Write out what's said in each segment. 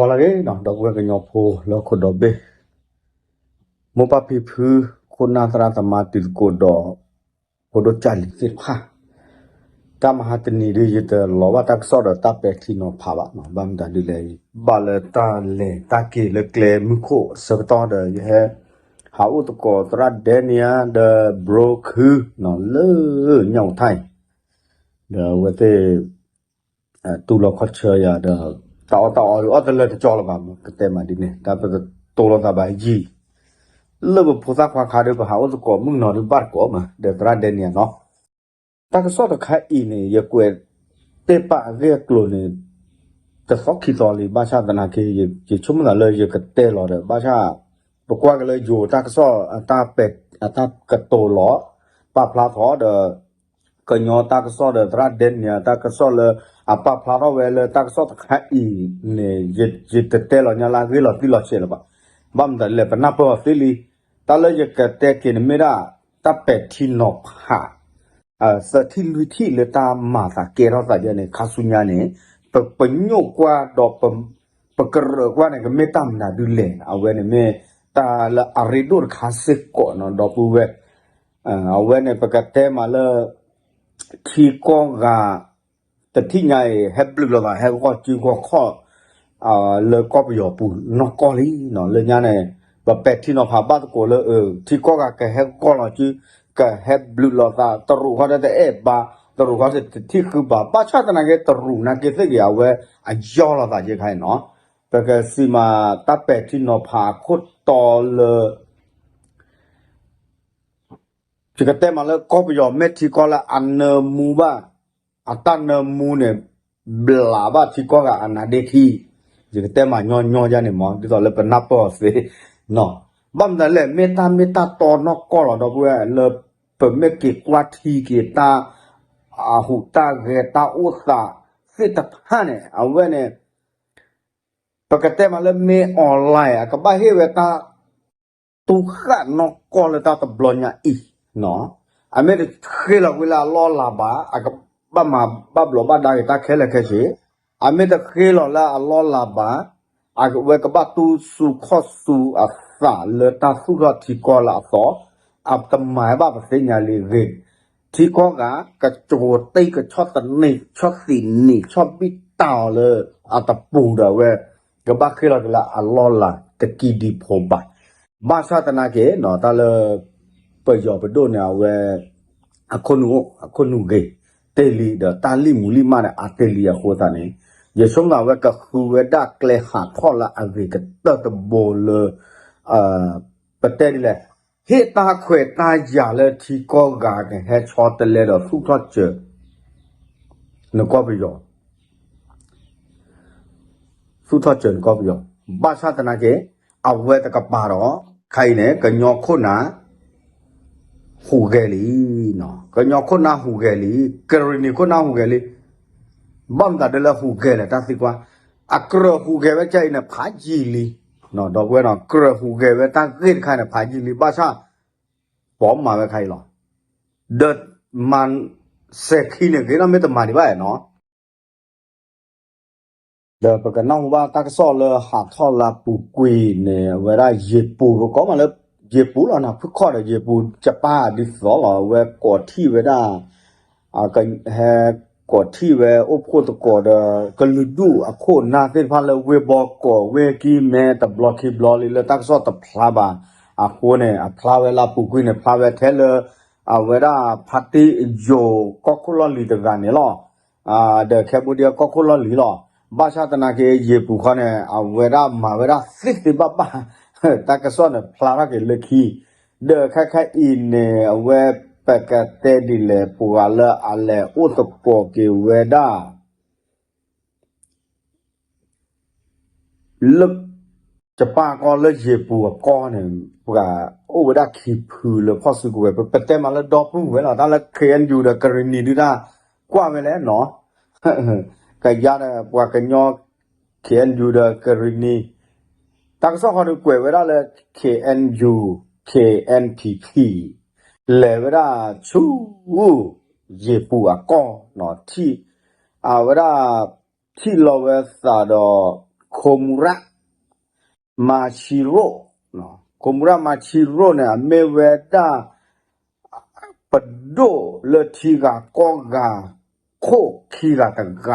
ပီလၢဂ့ၤနီၤ ဒီပုၢ်ဝဲၢ်ကညီဖိလၢဟီၣ်ခိၣ်ဒီဘ့ၣ်, မိၢ်ပၢ်ဖံဖု ခိၣ်နၢ်သရၣ်သမါတံၤသကိးဒီး ဖိဒိၣ်ကၢ်လံၤသ့ၣ်တဖၣ်, တၢ်မဟါတနံၤဒု ယတလီၤဘၣ်တၢ်ကစီၣ်ဒီးတၢ်ပဲာ်ထံနီၤဖးဘၣ်နီၤ, ဘၣ်မတၤဒုလဲၣ်, ဘၣ်လၢတၢ်လဲၤတၢ်က့ၤလၢကျဲမုၢ်ခိၣ်အဆၢကတီၢ်ဒီး ယဟဲ ဟးအိၣ်သကိးသရၣ်ဒဲနံယါဒီး ဘြိခုနီၤ လၢညၣ်အူထၢ်အံၤ, ဒီးအဝဲသ့ၣ် တူၢ်လိာ်ခီၣ်ဆၢယၤဒီး တၢ်အီၣ်တၢ်အီဒု အီၣ်တလၢတကၠီလၢၤဘၣ်, ကတဲမးဒ်န့ၣ် တၢ်ပတတိၢ်လိာ်သးဘၣ်ယံာ်, လၢပဖိသၣ်ခွါခါဒု ပဟးအိၣ်သကိးမုၣ်ကနီၤဒု ဘၣ်တကိးမး ဒီးသရၣ်ဒဲနံယါနီၤ, တၢ်ကစီၣ်တခါအံၤန့ၣ် ယကွဲးတဲပာ်အဂ့ၢ်အကျိၤန့ၣ် တသီခံသီလံ, ဘၣ်ဆၣ်သနာ်က့ ယဆိကမိၣ်သးလၢယကတဲလီၤဒီး ဘၣ်ဆၣ် ပကွၢ်က့ၤလၢယိၤတၢ်ကစီၣ် အတၢ်ပဲာ် အတၢ်ကတိၤလီၤ ပာ်ဖျါထီၣ်ဒီး ကညီတၢ်ကစီၣ်ဒီးသရၣ်ဒဲနံယါတၢ်ကစီၣ်လၢ အပာ်ဖျါထီၣ်ဝဲလၢတၢ်ကစီၣ်တခါအံၤန့ၣ် ယတတဲလီၤညါလၢအဂ့ၢ်လီၤတံၢ်လီၤဆဲးလၢၤဘၣ်, ဘၣ်မတၤလဲၣ် ပနၢ်ပၢၢ်အီၤသ့လံ, တၢ်လၢယကတဲက့ၤန့ၣ်မ့ၢ်ဒၣ် တၢ်ပဲာ်ထံနီၤဖး သၢထံၣ်လွံၢ်ထံၣ်လၢတၢ်မၤသးကဲထီၣ်သးယဲန့ၣ် ခါဆူညါန့ၣ် ပပညိၣ်ကွၢ်ဒီး ပကရၢၢ်ကွၢ်န့ၣ် ကမ့ၢ်တၢ်မနုၤဒုလဲၣ်, အဝဲန့ၣ်မ့ၢ်တၢ်လၢအရ့ဒိၣ်တခါစ့ၢ်ကီးနီၤ ဒီပုၢ်ဝဲၢ်, အဝဲန့ၣ် ပကတဲမးလၢ ထံကီၢ်ဂၤ တထံၣ်ညါအံၤ ဟဲဘျုးလိာ်သး ဟဲဂီၢ်စုဂီၢ်ခီၣ် လၢကီၢ်ပယီၤပူၤနီၢ်ကီၢ်လံနီၤ, လၢညါန့ၣ် ပပဲာ်ထံနီၤဖးဘၣ်သကိးလၢ ထံကီၢ်ဂၤကဟဲဂီၢ်လီၤစု ကဟဲဘျုးလိာ်သး တရူးခီၣ်တအဲၣ်ဘၣ်, တရူးခီၣ်တထံၣ်ဃုဘၣ်, ဘၣ်ဆၣ်သနာ်က့ တရူးနာ်က့သ့ၣ်ဂ့ၤ အဝဲအယီၢ်လိာ်သးယဲခါအံၤနီၤ, ပကစံးမးတၢ်ပဲာ်ထံနီၤဖးအခိၣ်တီလၢ ယကတဲမးလၢကီၢ်ပယီၤမ့ၢ်ထံကီၢ်လၢအနၢမူဘၣ်, အတၢ်နၢမူန့ၣ် ဘျးဘၣ်ထံကီၢ်ဂၤအနါဒ့ထံ, ယကတဲမးညီညီယါန့ၣ်မး ဒ်သိးလၢပနၢ်ပၢၢ်အီၤသ့နီၤ, ဘၣ်မနုၤလဲၣ် မ့ၢ်တၢ်မ့ၢ်တၢ်တီနီၢ်ကီၢ်လီၤ ဒီပုၢ်ဝဲၢ် လၢပမ့ၢ်က့ၤကွၢ်ထံက့ၤတၢ် အဟူးတၢ်ဂဲၤတၢ်အိၣ်သးသ့ၣ်တဖၣ်န့ၣ် အဝဲန့ၣ် ပကတဲမးလၢမ့ၢ် online အကဘၣ်ဟ့ၣ်ဝဲတၢ် တူၢ်ဃာ်နီၢ်ကီၢ်လၢတၢ်တဘျီညါအံၤ, အမ့ၢ်တဃ့လီၤကွံာ်လၢအလီၢ်လၤဘၣ် အကဘၣ်မၤဘၣ်ဘျီးဘၣ်ဒါက့ၤတၢ်ခဲလၢာ်ခဲဆ့, အမ့ၢ်တဃ့လီၤလၢအလီၢ်လၤဘၣ် အဝဲကဘၣ်တူၢ်စူၤခီၣ်စူၤအသးလၢတၢ်သူၣ်ထီၣ်ထံကီၢ်လၢအသီ, အတမၤဘၣ်ပသ့ၣ်ညါလံဂ့ၤ, ထံကီၢ်ဂၤ ကကၠိၤတ့ၢ်ကဆီၣ်သနံး ဆီၣ်သံးနံး ဆီၣ်ဘံၣ်တၢ်အီၤလၢအတပူၤဒီးအဝဲ ကဘၣ်ဃ့လီၤက့ၤလၢအလီၢ်လၤတကံဒံးဖိဘၣ်. ဘၣ်ဆၣ်သနာ်က့နီၤ တၢ်လၢ ပယီၤပဒိၣ်န့ၣ် အဝဲ အခိၣ်နူာ်အိၣ် အခိၣ်နူာ်ဂ့ၤ တ့ၢ်လံ ဒီးတၢ်လံၣ်မူလံၣ်မးန့ၣ် အါတ့ၢ်လံအဃိသတးန့ၣ် ယဆိကမိၣ်ဝဲကဃုဝဲဒၣ်ကျဲဟးထီၣ်လၢအဂ့ၤကတၢၢ်တဘိလၢ ပတဲဒ်လဲၣ် ဟ့ၣ်တၢ်ခွဲးတၢ်ယာ်လၢထံကီၢ်ဂၤကဟဲဆီတလဲဒီးသူၣ်ထီၣ်စၢၤ နကီၢ်ပယီၤ သူၣ်ထီၣ်စၢၤနကီၢ်ပယီၤ, ဘၣ်ဆၣ်သနာ်က့ အဝဲတကပၤဒီး ခါအံၤန့ၣ် ကညီခိၣ်နၢ် ဟူးဂဲၤလံ, ကညီခိၣ်နၢ်ဟူးဂဲၤလံ, ကရ့ၣ်နံၤခိၣ်နၢ်ဟူးဂဲၤလံ, ဘၣ်မတၤဒ်လၢဟူးဂဲၤလဲၣ် တၢ်သံကွၢ်, အကြၢးဟူးဂဲၤဝဲကအံၤန့ၣ် ဖးယံာ်လံ, ဒီပုၢ်ဝဲၢ်နီၤ ကြၢးဟူးဂဲၤဝဲတၢ်ဂ့ၢ်တခါန့ၣ် ဖးယံာ်လံ ဘၣ်ဆၣ် ပိာ်မၤဝဲခါအံၤလီၤ, ဒီးမၤ စဲၤခံန့ၣ်ဂ့ၤနီၤ မ့ၢ်တမၤဒံးဘၣ်နီၤ ဒီးပကနၢ်ဟူဘၣ်တၢ်ကစီၣ်လၢဟးထီၣ်လၢအပူၤကွံာ်န့ၣ် အဝဲဒၣ်ယ့ၣ်ပူၤ ပကိးမးလၢ ယ့ၣ်ပူၤလီၤ နၢ်ဖုၣ်ခီၣ်ဒီး ယ့ၣ်ပူၤ ကပၢ်ဒ်သိးလီၤ အဝဲကိးထံၣ်ဝဲဒၣ် ဟဲကိးထံၣ်ဝဲအိၣ်ဖှိၣ်သကိးဒီး ကလုာ်ဒူၣ်အခိၣ်အနၢ်သ့ၣ်တဖၣ်လၢဝ့ၢ်ဘီကီးဝ့ၢ်ကံၢ်မဲတဘျီခံဘျီလံ လၢတၢ်ကစီၣ်တဖျါဘၣ်အဃိန့ၣ် အဖျါဝဲလၢအပူၤကွံာ်န့ၣ် ဖျါဝဲထဲလၢ အဝဲဒၣ်ဖါတံၢ်ယိၤ ကီၢ်ခိၣ်လီၢ်လံၤတဂၤန့ၣ်လီၤ. ဒီး Cambodia ကီၢ်ခိၣ်လီၢ်လံၤလီၤ. ဘၣ်ဆၣ်သနာ်က့ ယ့ၣ်ပူၤခီန့ၣ် အဝဲဒၣ်မၤဝဲဒၣ်သ့သ့ဘၣ်ဘၣ် တၢ်ကစီၣ်န့ၣ်ဖျါထီၣ်က့ၤလၢခံ ဒီးခဲခါအံၤန့ၣ် အဝဲပကတဲဒ်လဲၣ် ပှၤလၢအလဲၤအိၣ်သကိးက့ၤဝဲဒၣ် လၢ ကပၢ်ကီၢ်လၢယ့ၣ်ပူၤအကီၢ်န့ၣ် ပှၤအိၣ်ဝဲဒၣ်ခံဖုလၢဖီၣ်စုကဝဲၤ ပတဲမးလၢဒီပုၢ်ဝဲၢ်လီၤ တၢ်လၢ KNU ဒီးကရ့ၣ်နံၤဒုးတၢ် ကွၢ်ဝဲလဲၣ်နီၤ ကယါဒီးပှၤကညီ KNU ဒီးကရ့ၣ်နံၤ တၢ်ကစီၣ်ခီဒုးကွဲးဝဲဒၣ်လၢ KNU KNPP လဲၤဝဲဒၣ်ဆူ ယ့ၣ်ပူၤအကီၢ်နီၤ ထံၣ် အဝဲဒၣ် ထံၣ်လီၤဝဲသးဒီး ခိၣ်မူရၣ် မၤဆံရိၣ်, ခိၣ်မူရၣ်မၤဆံရိၣ်န့ၣ် အမ့ၢ်ဝဲဒၣ် ပဒိၣ်လၢထံဂၤကီၢ်ဂၤ ခိၣ်ခံဂၤတဂၤ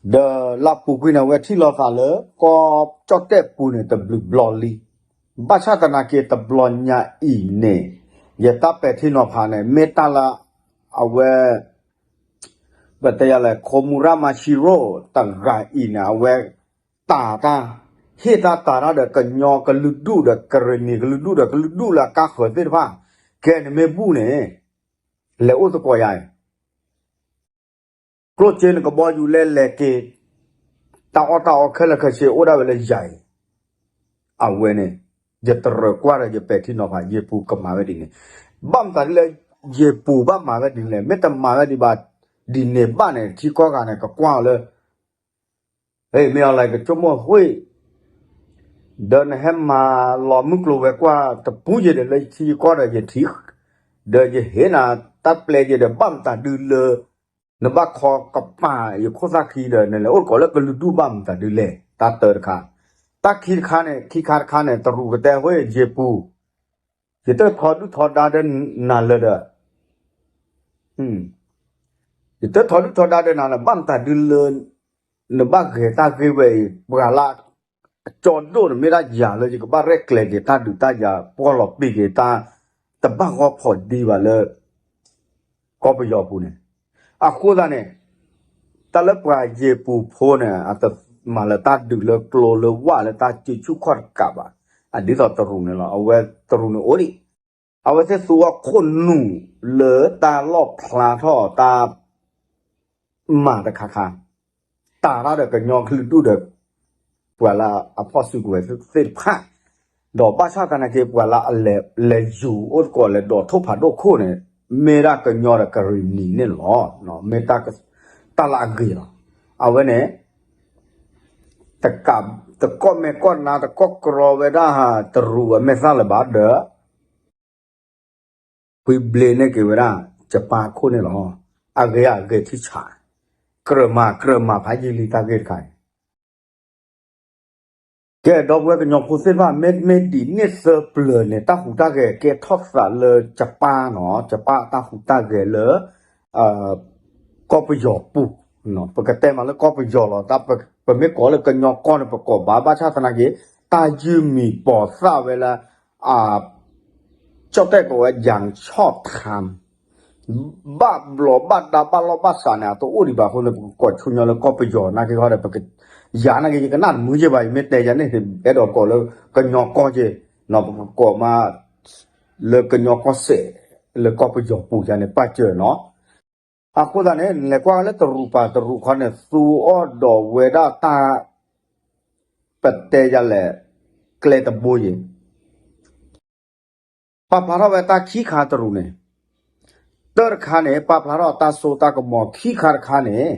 ဒီးလၢပူၤကွံာ်န့ၣ် အဝဲထံၣ်လိာ်သးလၢကီၢ်ကၠီၣ်တဲၣ်ပူၤန့ၣ် တဘျုးဘျီလံ. ဘၣ်ဆၣ်သနာ်က့တဘျီညါအံၤန့ၣ် ယတၢ်ပဲာ်ထံနီၤဖးန့ၣ် မ့ၢ်တၢ်လၢအဝဲ ပတဲယၤလဲၣ် ခိၣ်မူရၣ်မၤဆံရိၣ်တဂၤအံၤန့ၣ် အဝဲတၢ်တၢ် ဟ့ၣ်တၢ်တၢ်တၢ်ဒီးကညီကလုာ်ဒူၣ်ဒီးကရ့ၣ်နံၤကလုာ်ဒူၣ်ဒီးကလုာ်ဒူၣ်လၢအကါဃၢၤသ့ၣ်တဖၣ် ကဲန့ၣ်မ့ၢ်ဘူၣ်န့ၣ် လဲၤအိၣ်သကိးယၤအံၤ ကျိၣ်စ့န့ၣ်ကဘီယူၤလဲလဲၤက့ၤ တၢ်အီၣ်တၢ်အီခဲလၢာ်ခဲဆ့အိၣ်ဒၣ်ဝဲလၢယၤအံၤ အဝဲန့ၣ် ယတရၢၢ်ကွၢ်ဒီးယပဲာ်ထံနီၤဖး ယ့ၣ်ပူၤကမၤဝဲဒ်န့ၣ် ဘၣ်မတၤဒ်လဲၣ် ယ့ၣ်ပူၤဘၣ်မၤဝဲဒ်လဲၣ် မ့ၢ်တမၤဝဲဒ်ဘၣ် ဒ်န့ၣ်ဘၣ်န့ၣ် ထံကီၢ်ဂၤန့ၣ် ကကွၢ်အီၤလၢ မ့ၢ်အီၤလၢကဆိကမိၣ်ဝဲ ဒီးနဟဲမၤလီၤမုၢ်ကျိၤဝဲၤကွာ်တပူၤယဲဒီးလၢယထံယကီၢ်ဒီးယထံၣ် ဒီးယဟ့ၣ်နၤတၢ်ပျဲယဲဒီး ဘၣ်မတၤဒုလၢ နဘၣ်ခီကပၤယခိၣ်သၣ်ခံဒီး နလဲၤအိၣ်သကိးလၢကလုာ်ဒူၣ်ဘၣ်မတၤဒုလဲၣ် တၢ်တၢတခါ, တၢ်ခံတခါန့ၣ် ခံခါတခါန့ၣ် တရူးကတဲဝဲ ယ့ၣ်ပူၤ ယတထီဒုၣ်ထီဒါဒီးနၤလၢၤဒီး ယတထီဒုၣ်ထီဒါဒီးနၤလၢၤ ဘၣ်မတၤဒုလၢ နဘၣ်ဂဲၤတၢ်ဂ့ၢ်ဝဲအံၤ ပှၤလၢ အကၠီဒိၣ်န့ၣ်မ့ၢ်ဒၣ်ယၤလၢယကဘၣ်ရဲၣ်ကျဲၤက့ၤတၢ်ဒုးတၢ်ယၤ ပှီၢ်လီၤပံာ်က့ၤတၢ် တဘၣ်ဂီၢ်ဖီၣ်ဒံးဘၣ်လၢ ကီၢ်ပယီၤပူၤန့ၣ် အဃိသတးန့ၣ် တၢ်လၢပှၤယ့ၣ်ပူၤဖိန့ၣ် အတမၤလၢတၢ်ဒုးလၢကျိလၢဝၣ်လၢတၢ်စုဆူၣ်ခီၣ်တကးဘၣ်, အဒ်သိးတရူးန့ၣ်လီၤ. အဝဲတရူးန့ၣ်အိၣ်ဒံး, အဝဲသ့ၣ်သူအခိၣ်နူာ်လၢတၢ်လီၣ်ဖျါထီၣ်တၢ် မၤတခါခါ, တၢ်ရၣ်ဒီးကညီကလုာ်ဒူၣ်ဒီး ပှၤလၢအဖီၣ်စုကဝဲၤသ့ၣ်တဖၣ်, ဒီးဘၣ်ဆၣ်သနာ်က့ ပှၤလၢအလဲၤယူၤအိၣ်သကိးလဲၤဒိးထိၣ်ဖးဒိၣ်ခိၣ်န့ၣ် မ့ၢ်ဒၣ်ကညီဒီးကရ့ၣ်နံၤန့ၣ်လီၤ. မ့ၢ်တၢ်လၢအဂ့ၤလီၤ. အဝဲန့ၣ် တကး တကီၢ်မဲာ်ကီၢ်နါ တကီၢ်ကြီဝဲဒၣ် တရူးအမဲာ်သၣ်လၢၤဘၣ်ဒီး ဖှံဘျ့န့ၢ်က့ၤဝဲဒၣ် ယပၣ်ခိၣ်န့ၣ်လီၤ. အဂ့ၤအဂ့ၤထံဆး, ကြၢးမၤကြၢးမၤဖးယံာ်လံတၢ်ဂ့ၢ်တခါအံၤ, ကဲ ဒီပုၢ်ဝဲၢ်ကညီဖိသ့ၣ်တဖၣ် မ့မ့ၢ်ဒ်န့ၣ်သၢပျၢၤန့ၣ် တၢ်ဟူးတၢ်ဂဲၤကဲထီၣ်သးလၢယပၣ်နီၤ, ယပၣ်တၢ်ဟူးတၢ်ဂဲၤလၢ ကီၢ်ပယီၤပူၤ, ပကတဲမးလၢကီၢ်ပယီၤလီၤ. ပမ့ၢ်ကိးလၢကညီကီၢ်န့ၣ် ပကိးဘၣ် ဘၣ်ဆၣ်သနာ်က့ တၢ်ယုၢ်မံၤပိာ်သၣ်ဝဲလၢ ကၠီၣ်တဲၣ်ကိးဝဲ ယၣ်ဆီၣ်ထၣ် ဘၣ်ဘျီးဘၣ်ဒါဘၣ်လီၢ်ဘၣ်စးန့ၣ် အတအိၣ်ဒံးဘၣ်အဃိန့ၣ် ပကကိးဆိညီလၢကီၢ်ပယီၤနာ်က့ဟီဒီး ပက ယၤနာ်က့ ယကနၣ်တမုာ်က့ဘၣ် ယမ့ၢ်တဲယၤန့ၣ် အဲၣ်ဒိးကိးလၢကညီကီၢ်က့, ပကကိးမး လၢကညီကီၢ်စဲၣ် လၢကီၢ်ပယီၤပူၤယၤန့ၣ် ပာ်စၢၤနီၤ. အဃိသတးန့ၣ် နလဲၤကွၢ်လၢတရူးပၤတရူးခီန့ၣ် သူအီၣ်ဒီးဝဲဒၣ်တၢ် ပတဲယၤလဲၣ် ကျဲတဘိယံၤ ပာ်ဖျါထီၣ်ဝဲတၢ်ခံခါတရူးန့ၣ်, တၢတခါန့ၣ် ပာ်ဖျါထီၣ်တၢ်စိတၢ်ကမီၤ ခံခါတခါန့ၣ်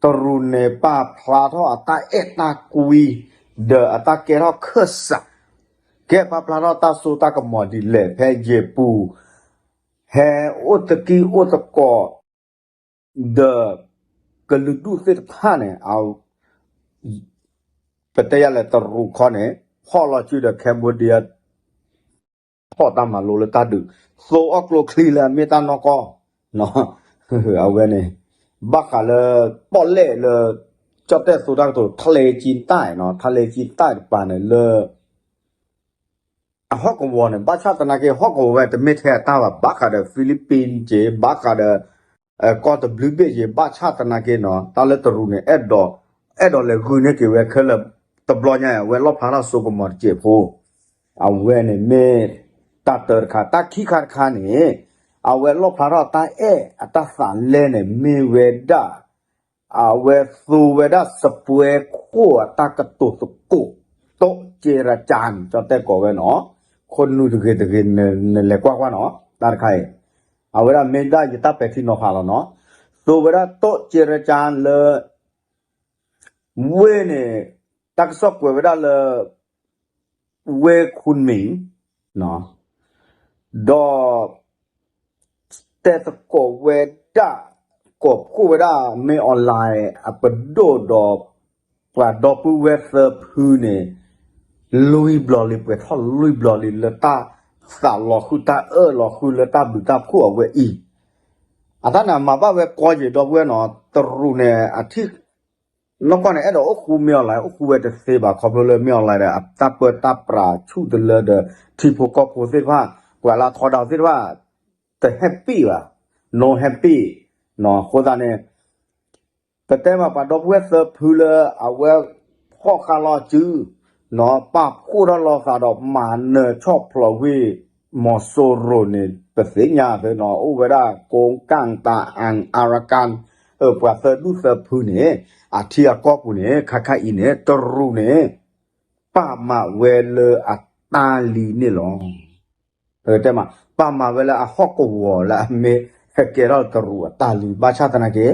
တရူးန့ၣ် ပာ်ဖျါထီၣ်အတၢ်အဲၣ်တၢ်ကွံ ဒီးအတၢ်ကဲထီၣ်ခၢၣ်စး, ကဲပာ်ဖျါထီၣ်တၢ်စိတၢ်ကမီၤဒ်လဲၣ် ဖဲယ့ၣ်ပူၤ ဟဲအိၣ်သကိးအိၣ်သကိး ဒီး ကလုာ်ဒူၣ်သ့ၣ်တဖၣ်န့ၣ် ပတဲယၤလဲၣ်တရူးခီန့ၣ် ဖီၣ်လီၤစုဒီး Cambodia ဖီၣ်တၢ်မၤလိလၢတၢ်ဒုး သိအီၣ်ကျိချံလၢအမ့ၢ်တၢ်နီၢ်ကီၢ် အဝဲန့ၣ် ဘၣ်ဃးလၢ ပီၣ်လဲၣ်လၢ ကၠီၣ်တဲၣ်သိတၢ်ကတိၤ ထလဲကၠံတၢ်နီၤ ထလဲကၠံတၢ်တပၤန့ၣ်လၢ အဟီၣ်ကဝီၤန့ၣ် ဘၣ်ဆၣ်သနာ်က့ ဟီၣ်ကဝီၤဝဲတမ့ၢ်ထဲအတၢ်ဘၣ် ဘၣ်ဃးဒီး Philippines က့ ဘၣ်ဃးဒီး ကီၢ်တဘျုးဘ့ၣ်က့ ဘၣ်ဆၣ်သနာ်က့နီၤ တၢ်လၢတရူးန့ၣ် အဲၣ်ဒိး အဲၣ်ဒိးလဲၤဂုာ်န့ၢ်က့ၤဝဲခဲလၢာ် တဘျီညါအံၤ အဝဲလီၣ်ဖျါထီၣ်စိကမီၤတစဲးဖိ အဝဲန့ၣ်မ့ၢ်တၢ်တၢတခါ တၢ်ခံခါတခါန့ၣ် အဝဲလီၣ်ဖျါထီၣ်တၢ်အဲၣ်အတၢ်သးလဲန့ၣ် မ့ၢ်ဝဲဒၣ် အဝဲသိဝဲဒၣ်စပွဲခိၣ်အတၢ်ကတိၤသကိး တိးကဲရကၠၢ် ကၠီၣ်တဲၣ်ကိးဝဲနီၤ ခိၣ်နူာ်တဂ့ၤတဂ့ၤ နလဲၤကွၢ်ကွၢ်နီၤ တၢ်တခါအံၤ အဝဲဒၣ်မ့ၢ်ဒၣ်ယတၢ်ပဲာ်ထံနီၤဖးလီၤနီၤ သိဝဲဒၣ်တိးကဲရကၠၢ်လၢ ဝ့ၢ်န့ၣ် တၢ်ကစီၣ်ကွဲးဝဲဒၣ်လၢ ဝ့ၢ်ခူၣ်မံၤ ဒီး တဲသကိးဝဲဒၣ် ကိးဖှိၣ်ဝဲဒၣ် မ့ၢ် online အပဒိၣ်ဒီး ပှၤဒီပုၢ်ဝဲၢ်သၢဖုန့ၣ် လွံၢ်ဘျီလံ ပှဲၤထီၣ်လွံၢ်ဘျီလံ လၢတၢ်သးလီၤဃုာ် တၢ်အၢၣ်လီၤဃုာ်လၢတၢ်ဘျုးတၢ်ဖှိၣ်အဝဲအံၤ, အတၢ်န့ၣ်မၤဘၣ်ဝဲကီယံာ် ဒီပုၢ်ဝဲၢ်နီၤ, တရူးန့ၣ် အထံၣ် နီၢ်ကီၢ်န့ၣ် အဲၣ်ဒိးအိၣ်ဃူမ့ၢ်အီၣ်လဲၣ် အိၣ်ဃူဝဲတသ့ဘၣ် ခီဖျိလၢမ့ၢ်အီၣ်လဲၣ်ဒီး အတၢ်ပၢတၢ်ပြးဆူၣ်တလၢဒီး ထံဖိကီၢ်ဖိသ့ၣ်တဖၣ် ပှၤလၢထီဒါသ့ၣ်တဖၣ် တ happy ဘၣ်, no happy နီၤ, အဃိသတးန့ၣ် ပတဲမးပှၤဒီပုၢ်ဝဲၢ်သၢဖုလၢအဝဲဖီၣ်ဃာ်လီၤစု နီၤ ပာ်ဖှိၣ်ထီၣ်လီၤသးဒီးမၤနၢၤဆီၣ်ဖျိးကွံာ် မီၤစိရိၤန့ၣ် ပသ့ၣ်ညါသ့နီၤ အိၣ်ဝဲဒၣ် ကိကၣ် တအၣ် အၤရကၣ် ပှၤသၢဒူၣ်သၢဖုန့ၣ် အထံအကီၢ်ပူၤန့ၣ် ခါခါအံၤန့ၣ် တရူးန့ၣ် ပာ်မးဝဲလၢအတၢ်လံၤန့ၣ်လီၤ. တဲမး ပာ်မးဝဲလၢအဟီၣ်ကဝီၤလၢအမ့ၢ်ဟဲကဲထီၣ်တရူးအတၢ်လံၤ ဘၣ်ဆၣ်သနာ်က့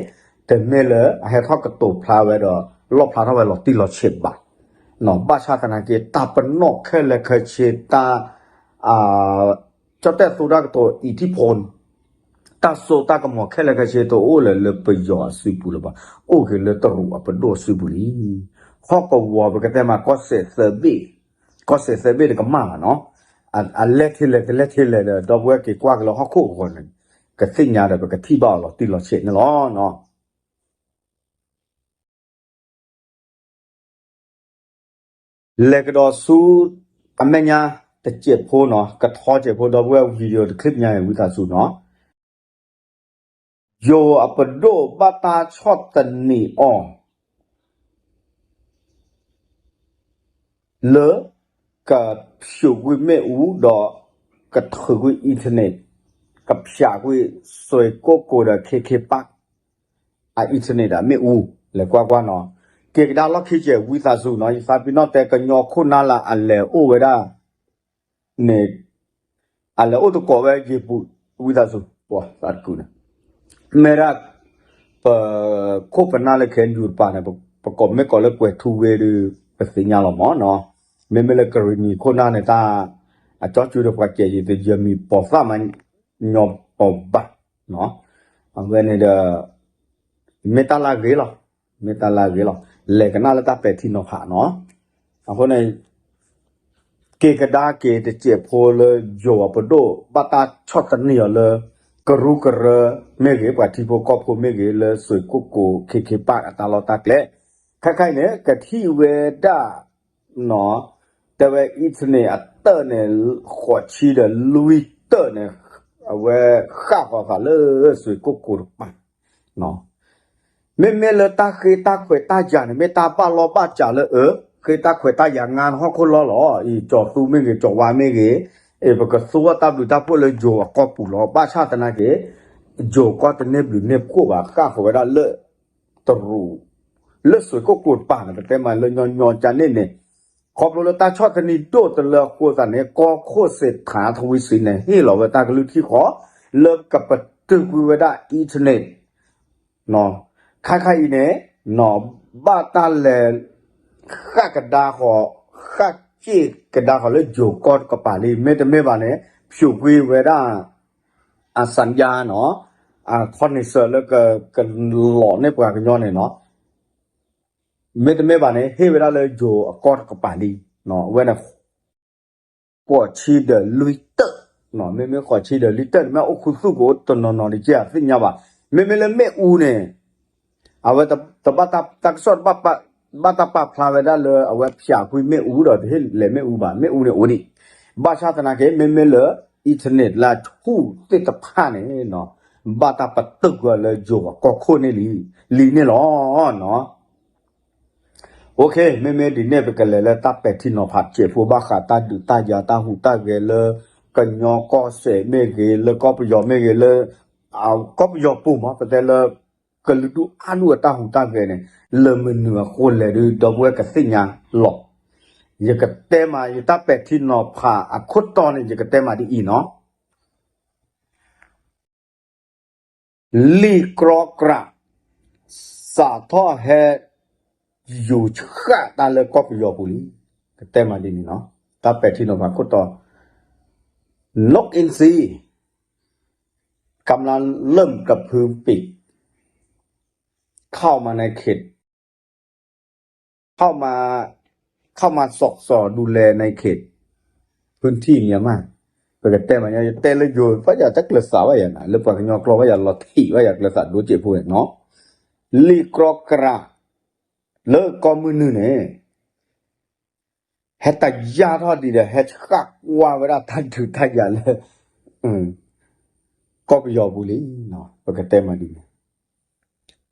တမ့ၢ်လၢအဟဲထီၣ်ကတိၤဖျါဝဲဒီး လီၣ်ဖျါထီၣ်ဝဲလီၤတံၢ်လီၤဆဲးဘၣ်, ဘၣ်ဆၣ်သနာ်က့ တၢ်ပနီၣ်ခဲလၢာ်ခဲဆ့ တၢ် ကၠီၣ်တဲၣ်သူတၢ်ကတိၤ အံၤထံၣ်ဖိ တၢ်စိတၢ်ကမီၤခဲလၢာ်ခဲဆ့ တအိၣ်လၢၤလၢပယီၤအစုပူၤလၢၤဘၣ်, အိၣ်က့ၤလၢတရူးအပဒိၣ်အစုပူၤလံ. ဟီၣ်ကဝီၤပကတဲမး ကီၢ်စဲၣ်သၢဘ့ၣ်, ကီၢ်စဲၣ်သၢဘ့ၣ်တကမၣ်ဘၣ်နီၤ, အလဲၤထဲလဲၣ်တလဲၤထဲလဲၣ်ဒီး ဒီပုၢ်ဝဲၢ်က့ၤကွၢ်က့ၤလၢဟီၣ်ခိၣ်အဂီၢ်န့ၣ် ကသ့ၣ်ညါဒီး ပကထံၣ်ဘၣ်အီၤလီၤတံၢ်လီၤဆဲးန့ၣ်လီၤ. လဲၤကဒီးဆူ အမဲာ်ညါတစဲးဖိနီၤ, ကထီစဲးဖိ ဒီပုၢ်ဝဲၢ် video တချံၣ်ညါ ဝံသးစူၤနီၤ, ယိၤအပဒိၣ်ဘၣ်တၢ်ဆီၣ်သနံးအီၤ လၢ ကဖျိးကွံာ်မ့ၣ်အူဒီး ကထုးကွံာ် internet, ကဖျးကွံာ် စွ့ၢ်ကိၣ်ကိၤဒီး ခ့ခ့ပၣ် အ internet ဒီးမ့ၣ်အူ, လဲၤကွၢ်ကွၢ်နီၤ, က့ၤကဒါလီၢ်ခံကဲး ဝံသးစူၤနီၤ, ယသးပ့ၤနီၣ်တဲ ကညီခိၣ်နၢ်လၢအလဲၤအိၣ်ဝဲဒၣ် န့ၣ် အလဲၤအိၣ်သကိးဝဲယ့ၤပူၤ ဝံသးစူၤ ပှၤသးတကုာ်န့ၣ်, မ့ၢ်ဒၣ် ပခိၣ်ပနၢ်လၢ KNU တပၤန့ၣ် ပကိးမ့ၢ်ကိးလၢကွဲၤထူဝ့ဒီး ပသ့ၣ်ညါလီၤမးနီၤ, မ့မ့ၢ်လၢကရံၣ်နံၤခိၣ်နၢ်န့ၣ် တၢ် အကၠီကူဒီးပှၤကဲယံၤ တယၢမံၤပိာ်သၣ်မး ညီပိာ်ဘၣ်, အဝဲန့ၣ်ဒီး မ့ၢ်တၢ်လၢအဂ့ၤလီၤ, မ့ၢ်တၢ်လၢအဂ့ၤလီၤ, လဲၤကနၣ်လၢတၢ်ပဲာ်ထံနီၤဖးနီၤ, အဃိန့ၣ် က့ၤကဒါက့ၤတစဲးဖိလၢယိၤအပဒိၣ် ဘၣ်တၢ်ဆီၣ်သနံးအီၤလၢ ကရူၢ်ကရၢမ့ၢ်ဂ့ၤ ပှၤထံဖိကီၢ်ဖိမ့ၢ်ဂ့ၤ လၢစွ့ၢ်ကိၣ်ကိၤ ခ့ခ့ပၣ်အတၢ်လီၢ်တၢ်ကျဲ, ခဲခါအံၤန့ၣ် ကထံၣ်ဝဲဒၣ် တဲဝဲ internet အတၢၣ်န့ၣ် ဃိးဆံဒီးလွံၢ်တၢၣ်န့ၣ် အဝဲဃၣ်ဃီၤသးလၢစွ့ၢ်ကိၣ်ကိၤတပၤ မ့မ့ၢ်လၢတၢ်ဃ့တၢ်ခွဲးတၢ်ယာ်န့ၣ် မ့ၢ်တၢ်ဘၣ်လီၢ်ဘၣ်စးလၢအ ဃ့တၢ်ခွဲးတၢ်ယာ် ငါဟီၣ်ခိၣ်လီၢ်လီၤ, အံၤကၠီၤသူမ့ၢ်ဂ့ၤ ကၠီၤဝါမ့ၢ်ဂ့ၤ, အံၤပကသူဝဲတၢ်ဘျုးတၢ်ဖှိၣ်လၢယိၤအကီၢ်ပူၤလီၤ, ဘၣ်ဆၣ်သနာ်က့ ယိၤကီၢ်တန့ၢ်ဘျုးန့ၢ်ဖှိၣ်ဘၣ် ဃၣ်ဃီၤဝဲဒၣ်လၢ တရူး လၢစွ့ၢ်ကိၣ်ကိၤတပၤန့ၣ် ပတဲမးလၢညီညီကန့ၣ်န့ၣ်, ခီဖျိလၢတၢ်ဆီၣ်သနံးဒိၣ်တလၢအဃိသတးန့ၣ် ကီၢ်ခိၣ်စ့းထးထဝံစံန့ၣ် ဟ့ၣ်လီၤဝဲတၢ်ကလုၢ်ထံဃီ လၢကပတုာ်ကွံာ်ဝဲဒၣ် internet ခါခါအံၤန့ၣ် ဘၣ်တၢ်လဲၤ ဃၣ်ကဒါဃီၤ ဃၣ်က့ၣ်ကဒါဃီၤလၢယိၤကီၢ်တကပၤလံ, မ့တမ့ၢ်ဘၣ်န့ၣ် ဖျိးကွံာ်ဝဲဒၣ် အစၣ်ယါနီၤ, အခီၣ်န့ၣ်စၢၤလၢက ကလီၤန့ၢ်ပှၤကညီန့ၣ်နီၤ, မ့တမ့ၢ်ဘၣ်န့ၣ် ဟ့ၣ်ဝဲဒၣ်လၢယိၤအကီၢ်တကပၤလံ, အဝဲန့ၣ် ဃိးဆံဒီးလွံၢ်တၢၣ်, မ့မ့ၢ်ဃိးဆံဒီးလွံၢ်တၢၣ်န့ၣ် မ့ၢ်အိၣ်ခူသူၣ်ကအိၣ်တနီၤနီၤတက့ၢ် အသ့ၣ်ညါဘၣ်, မ့မ့ၢ်လၢမ့ၣ်အူန့ၣ် အဝဲတဘၣ်တၢ်ကစီၣ် ဘၣ်တၢ်ပာ်ဖျါဝဲဒၣ်လၢအဝဲဖျးကွံာ်မ့ၣ်အူဒီးတဟ့ၣ်လဲၤမ့ၣ်အူဘၣ်, မ့ၣ်အူန့ၣ်အိၣ်ဒံး, ဘၣ်ဆၣ်သနာ်က့ မ့မ့ၢ်လၢ internet လၢအဆူၣ်သ့ၣ်တဖၣ်န့ၣ် ဘၣ်တၢ်ပတုာ်ကွံာ်လၢယိၤအကီၢ်ခိၣ်န့ၣ်လံ, လံန့ၣ်လီၤ. OK, မ့မ့ၢ်ဒ်န့ၣ် ပကလဲၤလၢတၢ်ပဲာ်ထံနီၤဖးတစဲးဖိ ဘၣ်ဃးတၢ်ဒုးတၢ်ယၤတၢ်ဟူးတၢ်ဂဲၤလၢ ကညီကီၢ်စဲၣ်မ့ၢ်ဂ့ၤ လၢကီၢ်ပယီၤမ့ၢ်ဂ့ၤ လၢ ကီၢ်ပယီၤပူၤမး ပတဲလၢ ကလုာ်ဒူၣ်အါဒူၣ်အတၢ်ဟူးတၢ်ဂဲၤန့ၣ် လၢမနုၤအဃိလဲၣ်ဒုး ဒီပုၢ်ဝဲၢ်ကသ့ၣ်ညါလီၤ. ယကတဲမး ယတၢ်ပဲာ်ထံနီၤဖးအခိၣ်တီန့ၣ် ယကတဲမးဒ်အံၤနီၤ လံာ်ကြီကြး စးထီၣ်ဟဲ ယူၤဃာ်တၢ်လၢကီၢ်ပယီၤပူၤလံ. ကတဲမးဒ်န့ၣ်နီၤ, တၢ်ပဲာ်ထံနီၤဖးခိၣ်တီ นกอินทรี กำลังเริ่มกระพือปีก เข้ามาในเขต เข้ามา เข้ามาสอดส่องดูแลในเขตพื้นที่เมียนมา ပကတဲမး ယတဲလၢယိၤ ဘၣ်ယၤတကျၢၤသးဘၣ်ယၤနၤ လၢပှၤကညီကျိာ်ဘၣ်ယၤ လီၤထံးဘၣ်ယၤကျၢၤသးဒိၣ်စဲးဖိန့ၣ်နီၤ လံာ်ကြီကြး လၢကီၢ်မုၢ်နုာ်န့ၣ် ဟဲတယါထီၣ်ဒံးဒီး ဟဲဆှၣ်ကွၢ်ဝဲဒၣ်တၢ်ဒုးတၢ်ယၤလၢ ကီၢ်ပယီၤပူၤလံ. ပကတဲမးဒ်န့ၣ်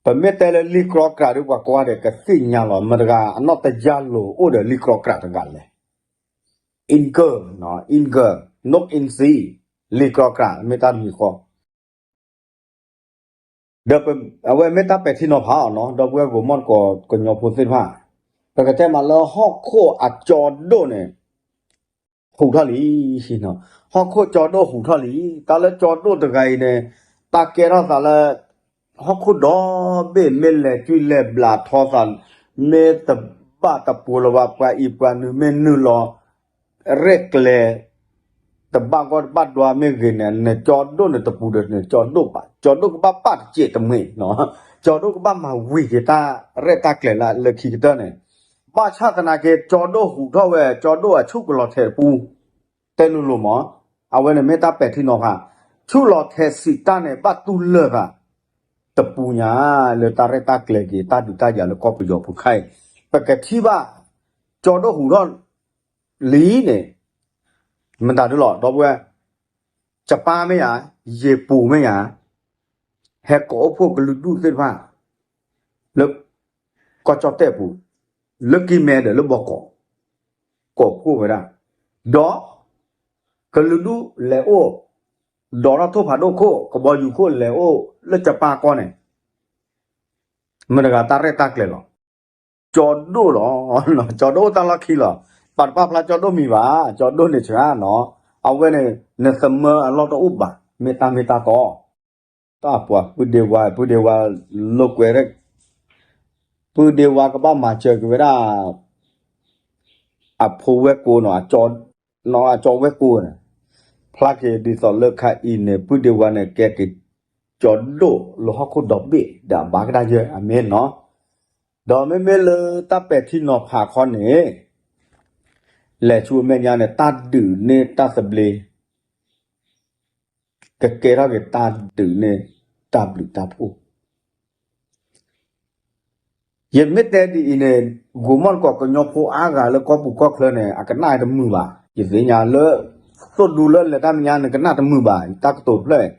ပမ့ၢ်တဲလၢလံာ်ကြီကြးဒီး ပှၤကွၢ်ဒီးကသ့ၣ်ညါလီၤ မတၤတဂၤအနီၢ်တယါလိၤအိၣ်ဒီးလံာ်ကြီကြးတဂၤလဲၣ်. အံကၢၢ် အံကၢၢ် နူၣ်အံစံ လံာ်ကြီကြး မ့ၢ်တၢ်တမံၤဃီ ဒီးအဝဲမ့ၢ်တၢ်ပဲာ်ထံနီၤဖးအီၤနီၤ ဒီပုၢ်ဝဲၢ်ကိးမီၢ်ကိးကညီဖိသ့ၣ်တဖၣ် ပကတဲမးလၢဟီၣ်ခိၣ်အကၠီဒိၣ်န့ၣ် ဟူးထီၣ်လံ. ဟီၣ်ခိၣ်ကၠီဒိၣ်ဟူးထီၣ်လံ. တၢ်လၢကၠီဒိၣ်တဂၤအံၤန့ၣ် တၢ်ကဲထီၣ်သးလၢ ဟီၣ်ခိၣ်ဒီဘ့ၣ် မ့ၢ်လဲၤကွံလဲၤဘျးထီသး မ့ၢ်တဘၣ်တပူၤလၢၤဘၣ် ပှၤအံၤပှၤနုာ်မ့ၢ်နုာ်လီၤ ရဲၣ်ကျဲၤ တဘၣ်ဂီၢ်တဘၣ်ဒွါမ့ၢ်ဂ့ၤန့ၣ် နကၠီဒိၣ်န့ၣ်တပူၤဒီးနကၠီဒိၣ်ဘၣ် ကၠီဒိၣ်ကဘၣ်ပာ်တစဲးတမှံၤ ကၠီဒိၣ်ကဘၣ်မၤဝံၤက့ၤတၢ်ရဲၣ်တၢ်ကျဲၤလၢလၢခံကတၢၢ်န့ၣ် ဘၣ်ဆၣ်သနာ်က့ ကၠီဒိၣ်ဟူးထီၣ်ဝဲ ကၠီဒိၣ်အဆူၣ်ကလီၤထဲးတပူၤ တဲလိၤလိၤမး အဝဲန့ၣ်မ့ၢ်တၢ်ပဲာ်ထံနီၤဖး ဆူၣ်လီၤထဲးစံးတၢ်န့ၣ် ဘၣ်တူၢ်လၢာ်သး တပူၤညါ လၢတၢ်ရဲၣ်တၢ်ကျဲၤက့ၤ တၢ်ဒုးတၢ်ယၤလၢကီၢ်ပယီၤပူၤခါအံၤ ပကထံၣ်ဘၣ် ကၠီဒိၣ်ဟူးထီၣ်လံန့ၣ် မတၤဒုလီၤ ဒီပုၢ်ဝဲၢ် ကပၢ်မ့ၢ်ယၤ ယ့ၤပူၤမ့ၢ်ယၤ ဟဲကိးအိၣ်ဖှိၣ်ကလုာ်ဒူၣ်သ့ၣ်တဖၣ် လၢ ကီၢ်ကၠီၣ်တဲၣ်ပူၤ လၢကံၢ်မဲဒီးလၢဘီကီး ကိးဖှိၣ်ဝဲဒၣ် ဒီး ကလုာ်ဒူၣ်လဲၤအိၣ် ဒီးထီၣ်ထိၣ်ဖးဒိၣ်ခိၣ် ကဘီယူၤခိၣ်လဲၤအိၣ်လၢကပၢ်ကီၢ်န့ၣ် မတၤတဂၤတၢ်ရဲၣ်တၢ်ကျဲၤလီၤ ကၠီဒိၣ်လီၤ ကၠီဒိၣ်အိၣ်တၢ်လီၢ်ခံလီၤ ပာ်တပာ်ဖျါကၠီဒိၣ်မံၤဘၣ် ကၠီဒိၣ်န့ၣ်ဆှၢနီၤ အဝဲန့ၣ် နသမၢအလီၢ်တအိၣ်ဘၣ် မ့ၢ်တၢ်မ့ၢ်တၢ်တီ တၢ်ပှၤပုၢ်ဒ့ဝါ ပုၢ်ဒ့ဝါ လိာ်ကွဲ ပုၢ်ဒ့ဝါကဘၣ်မၤစၢၤက့ၤဝဲဒၣ် အဖိဝဲၢ်ကိာ်နီၤ အကၠီဝဲၢ်ကိာ်န့ၣ် ဖျါက့ၤဒ်သိးလၢခါအံၤန့ၣ် ပုၢ်ဒ့ဝါန့ၣ် ကဲက့ၤကၠီဒိၣ်လၢဟီၣ်ခိၣ်ဒီဘ့ၣ်ဒီးအဘၣ်ကဒါယဲၢ်အမ့ၢ်နီၤ ဒီးမ့မ့ၢ်လၢတၢ်ပဲာ်ထံနီၤဖးခီန့ၣ် လဲၤဆူအမဲာ်ညါန့ၣ် တၢ်ဒုးန့ၢ်တၢ်သဘျ့ ကကဲထီၣ်က့ၤတၢ်ဒုးန့ၢ်တၢ်ဘျုးတၢ်ဖှိၣ် ယမ့ၢ်တဲဒ်အံၤန့ၣ် ဂိၤမီၣ်တကိးကညီဖိအါဂၤလၢကီၢ်ပူၤကီၢ်ချၢန့ၣ် အကနၣ်တမုာ်ဘၣ်. ယသ့ၣ်ညါလၢ သိၣ်ဒူလၢလဲၤတၢ်မဲာ်ညါန့ၣ် ကနၣ်တမုာ်ဘၣ် တၢ်ကတိၤတဖျၢၣ်